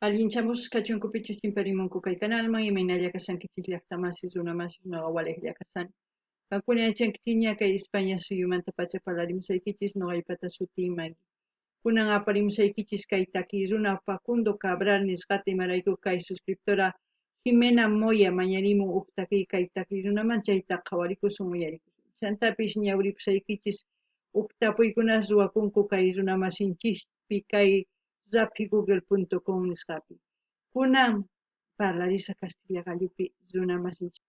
Allinchamusqa kachunkupichus chimparimunku kay kanalman, imaynalla kashankichis llaqtamasis, runamasis, noqa walejlla kashani. Qankuna yachankichikña kay España suyumantapacha parlarimusaykichis, noqaypata sutiy Magui. Kunan aparimusaykichis kay takiy runa Facundo Cabral nisqata, imarayku kay suscriptora Jimena Moya mañarimun uj takiy kay takiy runaman, chayta qhawarikusun, uyarikusun. Chantapis ñawripusaykichis uj tapuykunas ruwakunku kay runamasinchispi kay raphi google.com nisqapi. Kunan parlarisaq kastilla qallupi runamasinchis.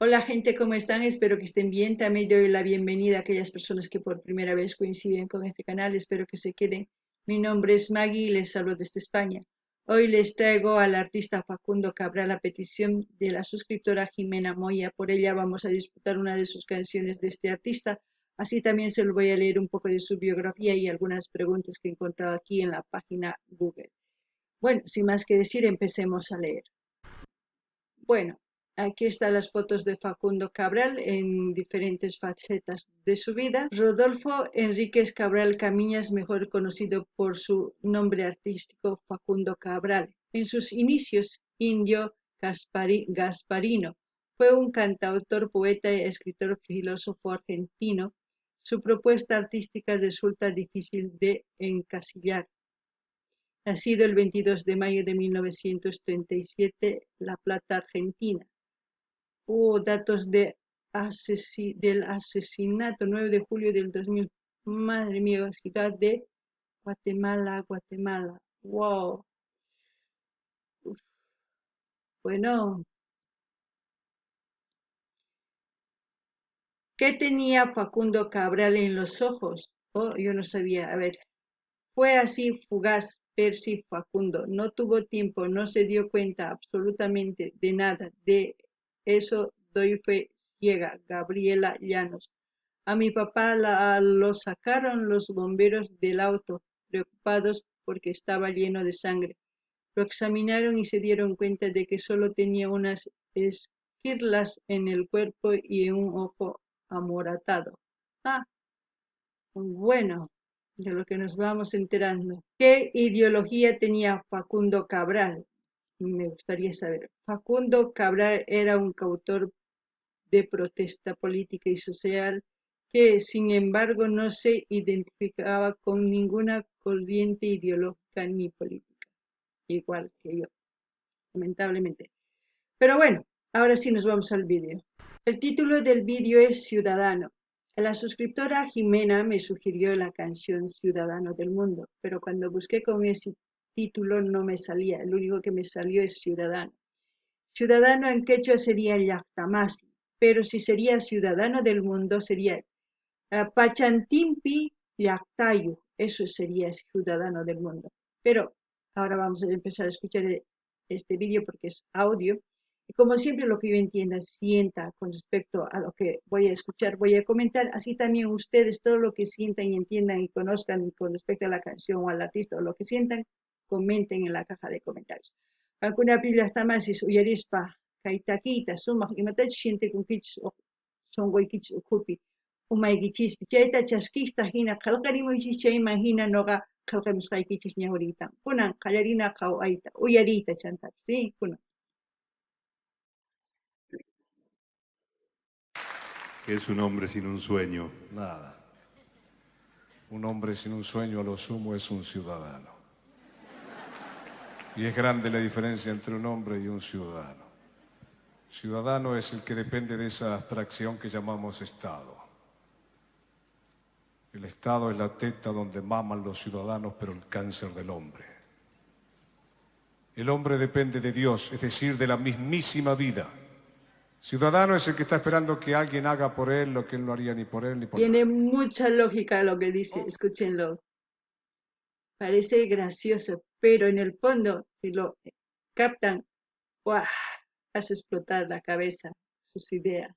Hola gente, ¿cómo están? Espero que estén bien. También doy la bienvenida a aquellas personas que por primera vez coinciden con este canal. Espero que se queden. Mi nombre es Maggie y les hablo desde España. Hoy les traigo al artista Facundo Cabral a petición de la suscriptora Jimena Moya. Por ella vamos a disfrutar una de sus canciones de este artista. Así también se lo voy a leer un poco de su biografía y algunas preguntas que he encontrado aquí en la página Google. Bueno, sin más que decir, empecemos a leer. Bueno, aquí están las fotos de Facundo Cabral en diferentes facetas de su vida. Rodolfo Enríquez Cabral Camiñas, mejor conocido por su nombre artístico Facundo Cabral. En sus inicios, indio Gasparino, fue un cantautor, poeta, escritor, filósofo argentino. Su propuesta artística resulta difícil de encasillar. Nacido el 22 de mayo de 1937, La Plata, Argentina. Hubo datos de del asesinato 9 de julio del 2000. Madre mía, ciudad de Guatemala, Guatemala. Wow. Uf. Bueno. ¿Qué tenía Facundo Cabral en los ojos? Oh, yo no sabía. A ver. Fue así fugaz Percy Facundo. No tuvo tiempo, no se dio cuenta absolutamente de nada. De eso doy fe ciega, Gabriela Llanos. A mi papá lo sacaron los bomberos del auto, preocupados porque estaba lleno de sangre. Lo examinaron y se dieron cuenta de que solo tenía unas esquirlas en el cuerpo y en un ojo amoratado. Ah, bueno, de lo que nos vamos enterando. ¿Qué ideología tenía Facundo Cabral? Me gustaría saber. Facundo Cabral era un cautor de protesta política y social que, sin embargo, no se identificaba con ninguna corriente ideológica ni política, igual que yo, lamentablemente. Pero bueno, ahora sí nos vamos al vídeo. El título del vídeo es Ciudadano. La suscriptora Jimena me sugirió la canción Ciudadano del Mundo, pero cuando busqué con ese título no me salía, el único que me salió es Ciudadano. Ciudadano en quechua sería Llaqtamasi, pero si sería Ciudadano del Mundo sería Pachantimpi Llaqtayu, eso sería Ciudadano del Mundo. Pero ahora vamos a empezar a escuchar este vídeo porque es audio. Y como siempre, lo que yo entienda, sienta con respecto a lo que voy a escuchar, voy a comentar. Así también ustedes, todo lo que sientan y entiendan y conozcan con respecto a la canción o al artista o lo que sientan, comenten en la caja de comentarios. Qankuna llaqtamasis uyarispa kay takiyta sumaq imatachus sientekunkichis sonqoykichis ukhupi umaykichispi chayta chaskista hina qhelqarimuychis, chayman hina noqa qhelqamusqaykichis ñawriyta. Kunan qallarina qhawayta, uyariyta chantapis, ¿sí? Kunan. ¿Qué es un hombre sin un sueño? Nada. Un hombre sin un sueño a lo sumo es un ciudadano. Y es grande la diferencia entre un hombre y un ciudadano. Ciudadano es el que depende de esa abstracción que llamamos Estado. El Estado es la teta donde maman los ciudadanos, pero el cáncer del hombre. El hombre depende de Dios, es decir, de la mismísima vida. Ciudadano es el que está esperando que alguien haga por él lo que él no haría ni por él ni por Tiene nadie. Mucha lógica lo que dice, escúchenlo. Parece gracioso, pero en el fondo, si lo captan, ¡buah!, hace explotar la cabeza, sus ideas.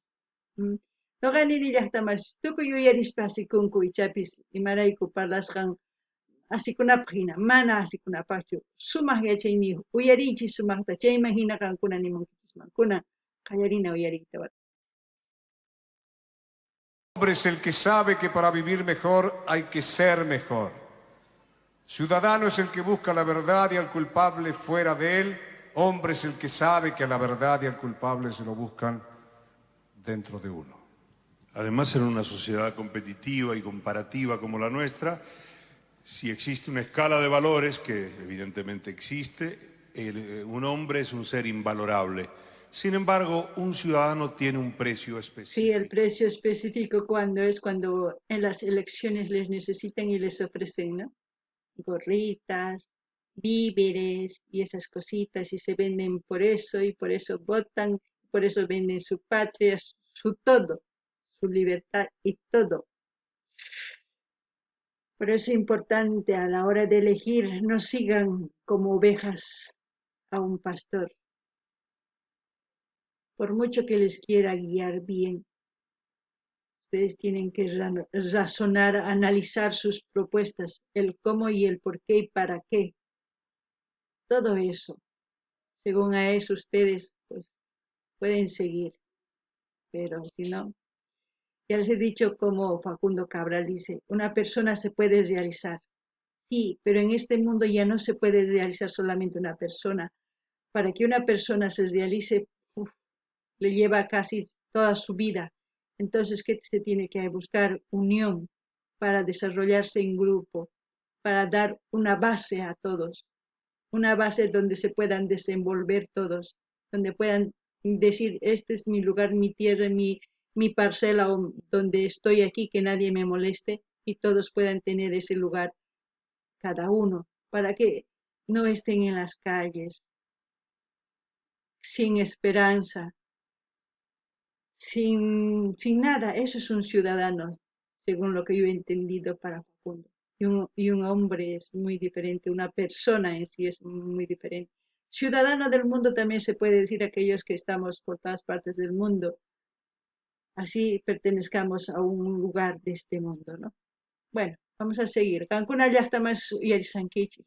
Noqa nini llaqtamas tukuy uyarispa asikunku ichapis imarayku parlasqan asikunapaq hina, mana asikunapaqchu, sumaq yachayniyuq, uyariychis sumaqta, chayman hina qankuna nimunkichisman. Kunan qallarina uyariyta. Hombre es el que sabe que para vivir mejor hay que ser mejor. Ciudadano es el que busca la verdad y al culpable fuera de él. Hombre es el que sabe que a la verdad y al culpable se lo buscan dentro de uno. Además, en una sociedad competitiva y comparativa como la nuestra, si existe una escala de valores, que evidentemente existe, un hombre es un ser invalorable. Sin embargo, un ciudadano tiene un precio Sí, el específico. precio específico cuando es cuando en las elecciones les necesitan y les ofrecen, ¿no? Gorritas, víveres y esas cositas, y se venden por eso, y por eso votan, por eso venden su patria, su todo, su libertad y todo. Por eso es importante a la hora de elegir, no sigan como ovejas a un pastor. Por mucho que les quiera guiar bien, ustedes tienen que razonar, analizar sus propuestas, el cómo y el por qué y para qué. Todo eso. Según a eso ustedes, pueden seguir. Pero si no, ya les he dicho como Facundo Cabral dice, una persona se puede realizar. Sí, pero en este mundo ya no se puede realizar solamente una persona. Para que una persona se realice, le lleva casi toda su vida. Entonces, ¿qué se tiene que buscar? Unión para desarrollarse en grupo, para dar una base a todos, una base donde se puedan desenvolver todos, donde puedan decir, este es mi lugar, mi tierra, mi parcela, o donde estoy aquí, que nadie me moleste, y todos puedan tener ese lugar, cada uno, para que no estén en las calles, sin esperanza, sin nada. Eso es un ciudadano, según lo que yo he entendido para Facundo. Y un hombre es muy diferente, una persona en sí es muy diferente. Ciudadano del mundo también se puede decir aquellos que estamos por todas partes del mundo. Así pertenezcamos a un lugar de este mundo, ¿no? Bueno, vamos a seguir. Qankuna llaqta mas uyarisankichis.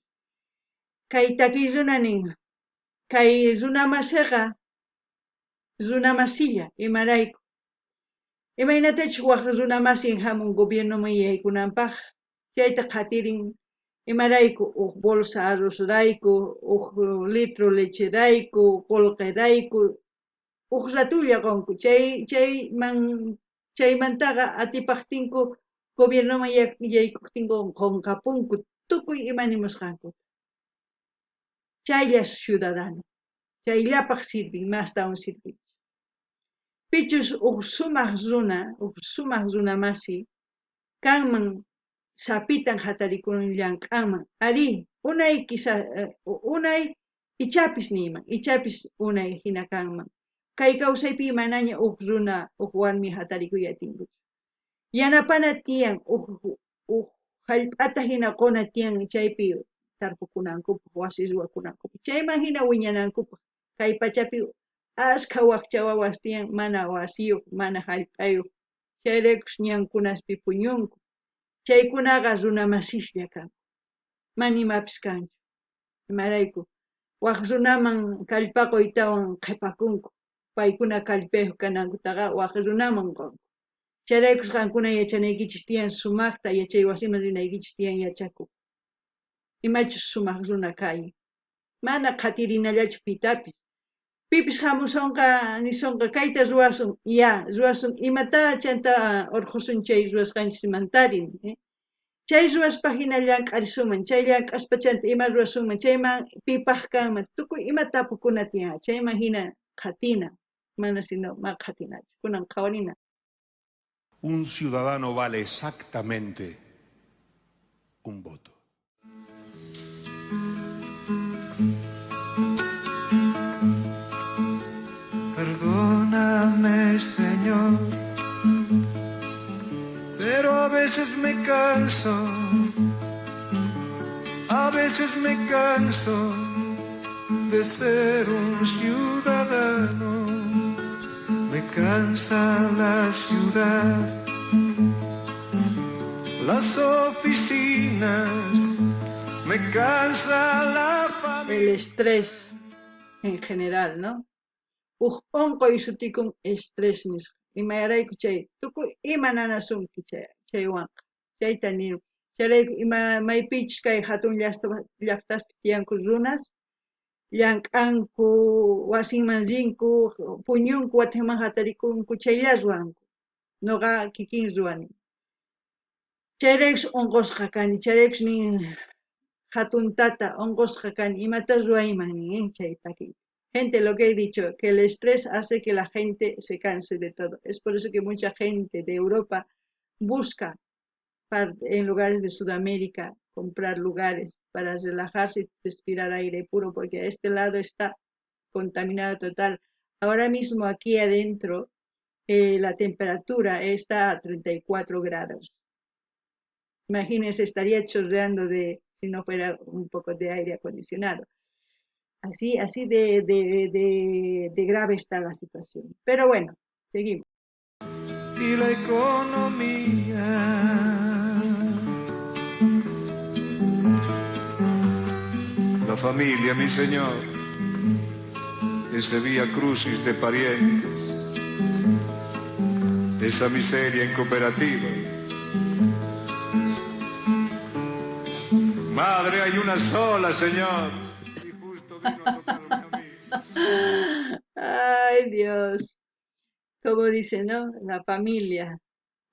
Kay takiy runa nin, kay runa masiqa, runa masilla, imarayku. Imaynatachus waj runa masin hamun gobiernoman yaykunanpaj, chayta qhatirin, imarayku, uj bolsa arrozrayku, uj litro lecherayku, qullqirayku, uj ratulla qonku. Chaymantaqa atipajtinku gobiernoman yaykujtinku qonqapunku tukuy ima nimusqankuta. Chaylla ciudadano, chayllapaj sirvin, mastawan sirvin. Pichus uj sumaj runa, uj sumaj runa masi, kanman sapitan jatarikun llank'anman. Arí, unay quizá unay ichapis niyman, ichapis unay hina kanman. Kay kawsaypi manaña uj runa, uj warmi jatarikuy atinkuchu. Yanapana tiyan, uj jallp'ata hina quna tiyan chaypi tarpukunankupaj, wasi ruwakunankupaj, chayman hina wiñanankupaj. Kay pachapi ashkha wajcha wawas tiyan, mana wasiyuq, mana jallp'ayuq, chayraykus ñankunaspi puñunku. Chaykunaqa runa masislla kanku, mana imapis kanchu. Imarayku, waj runaman kallpaquytawan qhipakunku, paykuna kallpayuq kanankutaqa waj runaman qunku. Chayraykus qankuna yachanaykichis tiyan sumaqta, yachay wasiman rinaykichis tiyan yachakuq. Imachus sumaq runa kay, mana qhatirinallachu pitapis. Pipis hamusonqa nisonqa kayta ruwasun, ya ruwasun, imata chanta urqhusun chay ruwasqanchismantarin, Chay ruwaspa hina llank'arisuman, chay llank'aspa chanta ima ruwasunman, chayman pipaj kanman, tukuy ima tapukuna tiyan, chayman hina qhatina, mana sino ma qhatinachu, kunan qhawarina. Un ciudadano vale exactamente un voto. Perdóname, Señor, pero a veces me canso, a veces me canso de ser un ciudadano. Me cansa la ciudad, las oficinas, me cansa la familia. El estrés en general, ¿no? Uj onqoy sutikun estrés nisqa. Imarayku chay tukuy ima nanasunki chaywanqa. Chayta nin. Chayrayku ima maypichus kay hatun llaqtaspi tiyanku runas, llank'anku, wasinman rinku, puñunku, watinman hatarikunku, chaylla ruwanku. Noqa kikin ruwani. Chayraykus unqusqa kani, chayraykus nin hatun tata unqusqa kani, imata ruwayman nin chay takiy. Gente, lo que he dicho, que el estrés hace que la gente se canse de todo. Es por eso que mucha gente de Europa busca en lugares de Sudamérica comprar lugares para relajarse y respirar aire puro, porque a este lado está contaminado total. Ahora mismo aquí adentro la temperatura está a 34 grados. Imagínense, estaría chorreando de si no fuera un poco de aire acondicionado. Así, así de grave está la situación. Pero bueno, seguimos. Y la economía. La familia, mi señor, ese vía crucis de parientes, esa miseria en cooperativa. Madre, hay una sola, señor. Y justo vino a tocarme a mí. Ay, Dios. Como dice, ¿no? La familia.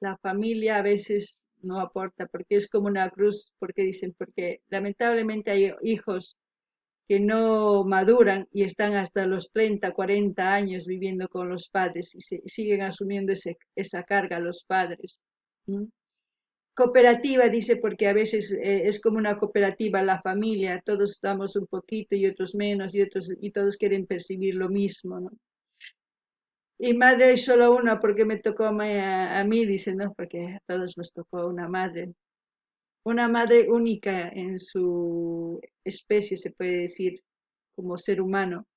La familia a veces no aporta, porque es como una cruz, porque dicen, porque lamentablemente hay hijos que no maduran y están hasta los 30, 40 años viviendo con los padres y siguen asumiendo esa carga los padres. Cooperativa, dice, porque a veces es como una cooperativa la familia, todos damos un poquito y otros menos y otros, y todos quieren percibir lo mismo, ¿no? Y madre hay solo una, porque me tocó a mí, dice, ¿no? Porque a todos nos tocó una madre. Una madre única en su especie, se puede decir, como ser humano,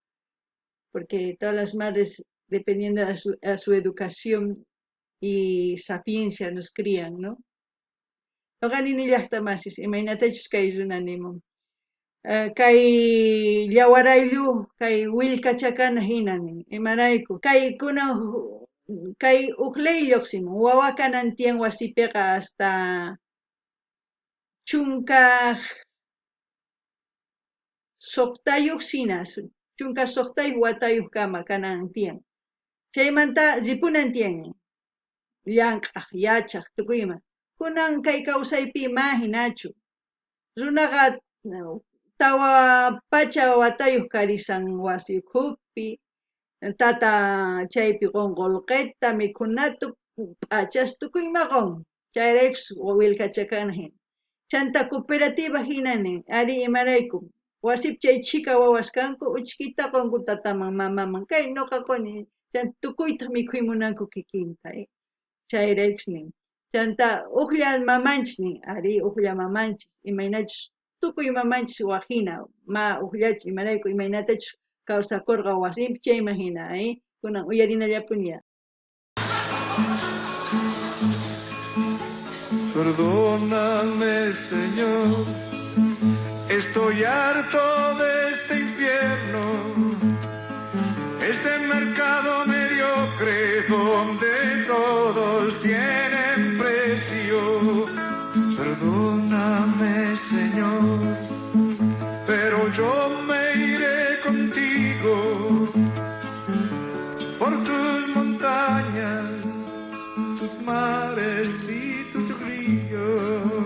porque todas las madres, dependiendo de su educación y sapiencia, nos crían, ¿no? Noqa nini llaqta masis, imaynatachus kay runa nimun. Kay llawaraylu, kay willkachakana hina nin, imarayku. Kay kunan kay uj ley lluqsimun, wawa kanan tiyan wasipiqa hasta 16 sina, 16 watayuq kama kanan tiyan. Chaymanta ripunan tiyan, llank'aq, yachaq, tukuyma. Kunan kay kawsaypi ma hinachu. Runaqa 4 watayuq karisan wasi ukhupi, tata chaypi qun qullqita, mikhunata, p'achas tukuyma qun. Chayraykus willkachakana hina. Chanta cooperativa hina nin, ari imarayku. Wasipi chay chhika wawas kanku, uchkita qunku tataman, mamaman, kay noqa quni, chanta tukuytaq mikhuy munanku kikinta, Chayraykus nin. Chanta ujlla mamanchis nin, ari ujlla mamanchis, imaynachus tukuy mamanchis wajina, ma ujllachu, imarayku imaynatachus kawsakurqa wasinpi chayman hina, Kunan uyarinallapuni. Perdóname, Señor, estoy harto de este infierno, este mercado mediocre donde todos tienen precio. Perdóname, Señor, pero yo me iré contigo por tus montañas, tus mares y tus ríos.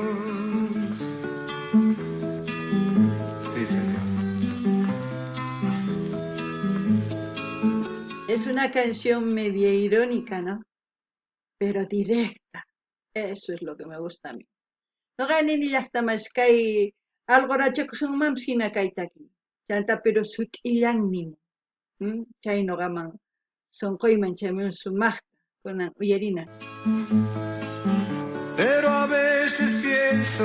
Sí, Señor. Es una canción media irónica, ¿no? Pero directa. Eso es lo que me gusta a mí. Noqa nini llaqta mas kay alqurachakusunmanpis hina kay taki. Chanta, pero sut'illanmi. Chay noqaman sonqoyman chayman sumaqta kunan uyarina. Pero a veces pienso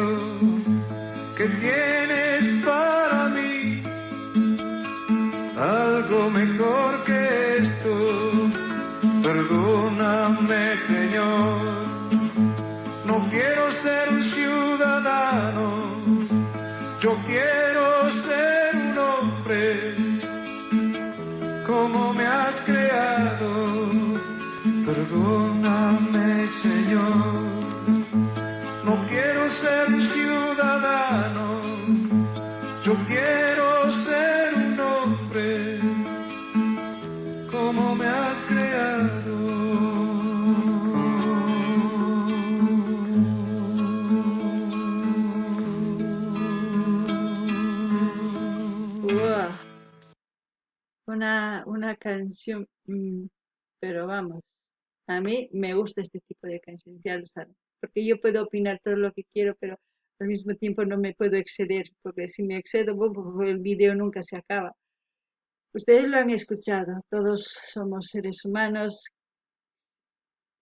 que tienes para mí algo mejor que esto. Perdóname, Señor, no quiero ser un ciudadano, yo quiero ser un hombre como me has creado. Perdóname, Señor, no quiero ser un ciudadano. Quiero ser un hombre como me has creado. Uah. Una canción, pero vamos, a mí me gusta este tipo de canciones, ya lo saben, porque yo puedo opinar todo lo que quiero, pero al mismo tiempo no me puedo exceder, porque si me excedo, el video nunca se acaba. Ustedes lo han escuchado, todos somos seres humanos,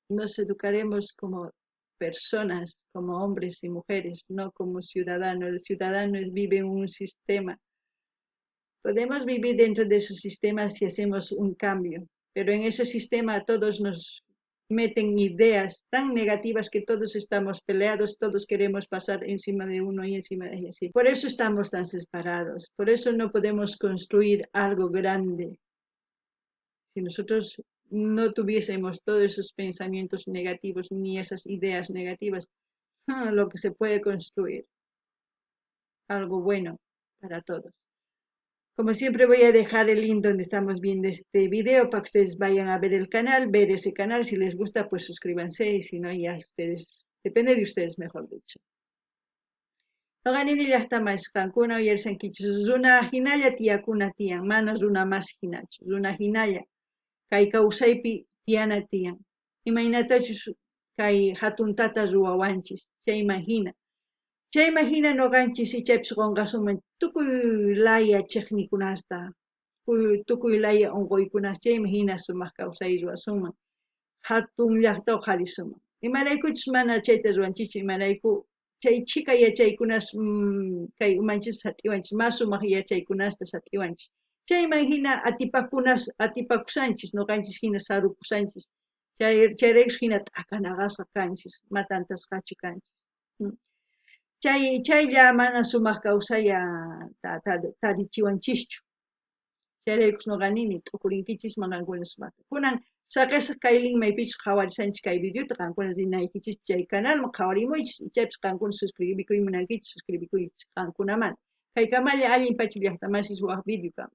nos educaremos como personas, como hombres y mujeres, no como ciudadanos. El ciudadano vive en un sistema. Podemos vivir dentro de ese sistema si hacemos un cambio, pero en ese sistema todos nos meten ideas tan negativas que todos estamos peleados, todos queremos pasar encima de uno y encima de así. Por eso estamos tan separados, por eso no podemos construir algo grande. Si nosotros no tuviésemos todos esos pensamientos negativos ni esas ideas negativas, lo que se puede construir, algo bueno para todos. Como siempre voy a dejar el link donde estamos viendo este video para que ustedes vayan a ver el canal, ver ese canal. Si les gusta, pues suscríbanse y si no, ya ustedes, depende de ustedes, mejor dicho. Noqa nini llaqtamas qankuna uyarishankichis runa hinalla tiyakuna tiyan, mana runa mas hinachu, runa hinalla kay kawsaypi tiyana tiyan. Imaynatachus kay hatun tata ruwawanchis, chayman hina. Chayman hina noqanchis ichapis qonqasunman tukuy laya chiqnikunasta, tukuy laya unquykunasta, chayman hina sumaq kawsay ruwasunman, hatun llaqta uqharisunman. Imaraykuchus mana chayta ruwanchischu, imarayku chay chhika yachaykunas, kay umanchispi sat'iwanchis, mas sumaq yachaykunasta sat'iwanchis. Chayman hina atipakusanchis, noqanchis hina sarukusanchis, chayraykus hina t'akanaqasqa kanchis, matantasqachu kanchis. Chaylla mana sumaq kawsaya tarichiwanchischu. Chayraykus noqa nini t'ukurinkichis qankuna sumaqta. Kunan saqesaq kay link maypichus qhawarisanchis kay videota, qankuna rinaykichis chay canalman qhawarimuychis, ichapis qankuna suscribikuy munankichis, suscribikuychis qankunamanta. Kaykamalla allin pacha llaqtamasis waj video kama.